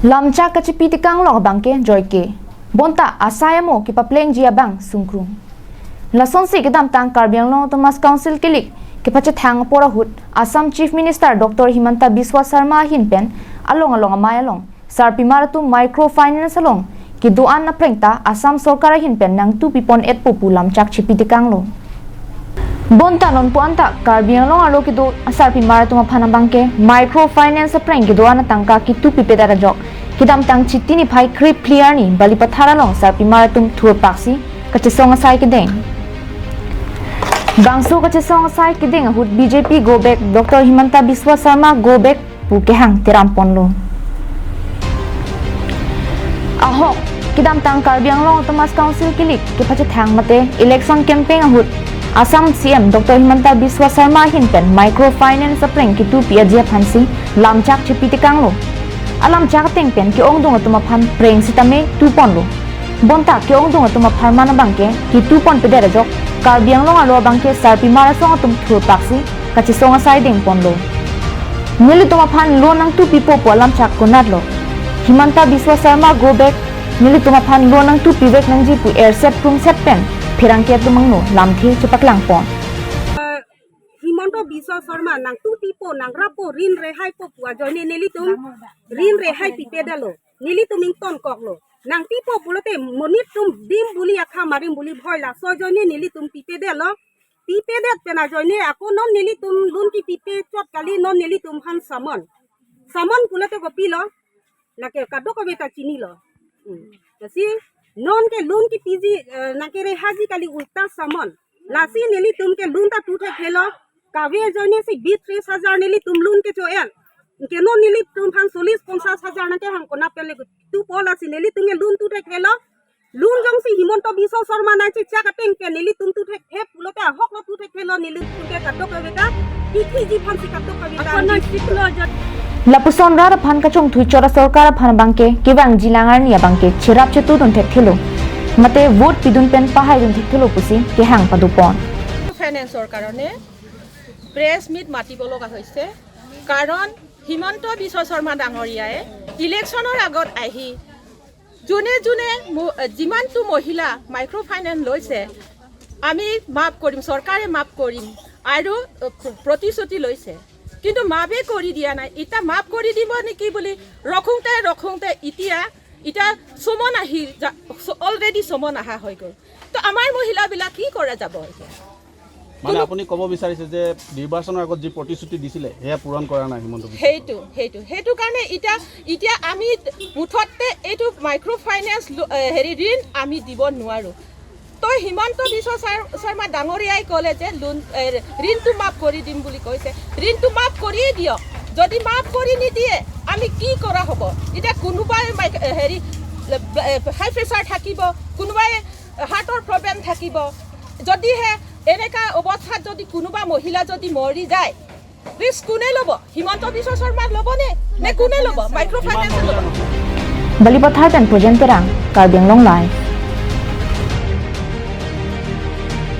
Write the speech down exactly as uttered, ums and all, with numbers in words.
Lamchak kachipi tekang along abangke joike. Bonta asai amo kepaplengji abang sungkrung. Lasonsi kedamtang Karbi Anglong Autonomous Council kelik kepachethang apor ahut Assam Chief Minister Doctor Himanta Biswa Sarma ahin pen along along amei along sarpimar atum microfinance along kedo-an apreng ta Assam sorkar ahin pen nangtupipon-etpo pu lamchak chipi tekanglo. Bonta non pu anta Karbi Anglong arlo kedo asarpimar atum aphan abangke microfinance apreng kedo-an atangka kitupipedet ajok kedamtang Chiti niphai krephi arni Balipathar along sarpimar atum thurpaksi kachesong asai kedeng. Bangso kachesong asai kedeng ahut B J P go back, Doctor Himanta Biswa Sarma go back pu kehang teramponlo. Ahok, kedamtang Karbi Anglong Autonomous Council kelik kepachethang mate election campaign ahut Assam C M Doctor Himanta Biswa Sarma ahin pen microfinance apreng kitupi aji aphansi lamchak chipi tekanglo. Alamchak ateng pen ke-ongdung atum aphan preng sitame tuponlo. Bonta ke-ongdung atum apharman abangke kituponpedet ajok Karbi Anglong arlo abangke sarpimar asong atum thurpaksi kachesong asai dengponlo. Nelitum aphan loan nangtupipo pu alamchak konatlo. Himanta Biswa Sarma go back, nelitum aphan loan nangtupivek nangji pu erset krumset pen pherangke atum angno lamthe chepaklangpon. Himanta Biswa Sarma nangtupipo, nangrapo, rin rehaipo pu ajoine nelitum rin rehai pipedetlo. Nelitum ingtonkoklo. Nangpipo pulote monit atum dim buli akha marim buli bhoi, laso ajoine nelitum pipedetlo. Pipedet pen ajoine ako non nelitum loan kepipe chot kali, non nelitum aphan summon. Summon pulote kopilo? Lake kadokave ta chinilo. Hmm. Lasi non ke loan kepiji, eh, nangkerehaji kali, ulta summon. Lasi nelitum ke loan ta tu thekthelo. Kave ajoine si bit tris hajar nelitum loan kecho-el. Ke non nelitum aphan solis ponsas hajar nangkehang konat pen le tupo, lasi nelitum ke loan tu thekthelo. Loan jongsi Himanta Biswa Sarma nangchechak ateng pen nelitum tu thekthe pulote ahoklo tu thekthelo, nelitum ke kadokave ta kithiji aphansi kadokave ta. Lapuson rat aphan kachongthui chot asorkar aphan abangke kevangjilang arni abangke cherap chetudun thekthelo. Mate vote pidun pen pahaidun thekthelo pusi kehang padopon. ফাইনেন্সৰ কাৰণে press meet মাতিব লগা হৈছে, কাৰণ হিমন্ত বিশ্ব শৰ্মা ডাঙৰীয়াই ইলেকশ্যনৰ আগত আহি যোনে যোনে ম-, যিমানটো মহিলা মাইক্ৰ' ফাইনেন্স লৈছে, আমি মাফ কৰিম, চৰকাৰে মাফ কৰিম আৰু, অ, প্ৰ-, প্ৰতিশ্ৰুতি লৈছে, কিন্তু মাফে কৰি দিয়া নাই। এতিয়া মাফ কৰি দিব নেকি বুলি ৰখোঁতে ৰখোঁতে এতিয়া, এতিয়া চমন আহি যা-, চ-, অলৰেডি চমন অহা হৈ গ'ল। তো আমাৰ মহিলাবিলাক কি কৰা যাব এতিয়া? মানে কোনো আপুনি ক'ব বিচাৰিছে যে নিৰ্বাচনৰ আগত যি প্ৰতিশ্ৰুতি দিছিলে, সেয়া পূৰণ কৰা নাই হিমন্ত বিশ্ব শৰ্মাই? সেইটো, সেইটো, সেইটো কাৰণে এতিয়া, এতিয়া আমি মুঠতে এইটো মাইক্ৰ' ফাইনেন্স লো-, এ, হেৰি, ঋণ আমি দিব নোৱাৰোঁ। তো হিমন্ত বিশ্ব ছাৰ-, শৰ্মা ডাঙৰীয়াই ক'লে যে লোন, এ, ঋণটো মাফ কৰি দিম বুলি কৈছে। ঋণটো মাফ কৰিয়ে দিয়ক। যদি মাফ কৰি নিদিয়ে, আমি কি কৰা হ'ব? এতিয়া কোনোবাই মাইক-, এ, হেৰি, এ, হাই প্ৰেছাৰ থাকিব, কোনোবাই হাৰ্টৰ প্ৰব্লেম থাকিব। যদিহে এনেকা অৱস্থাত যদি কোনোবা মহিলা যদি মৰি যায়, ৰিস্ক কোনে ল'ব? হিমন্ত বিশ্ব শৰ্মা ল'বনে? নে কোনে ল'ব? মাইক্ৰ' ফাইনেন্সে ল'ব? Balipathar pen Projen Terang, Karbi Anglong Live.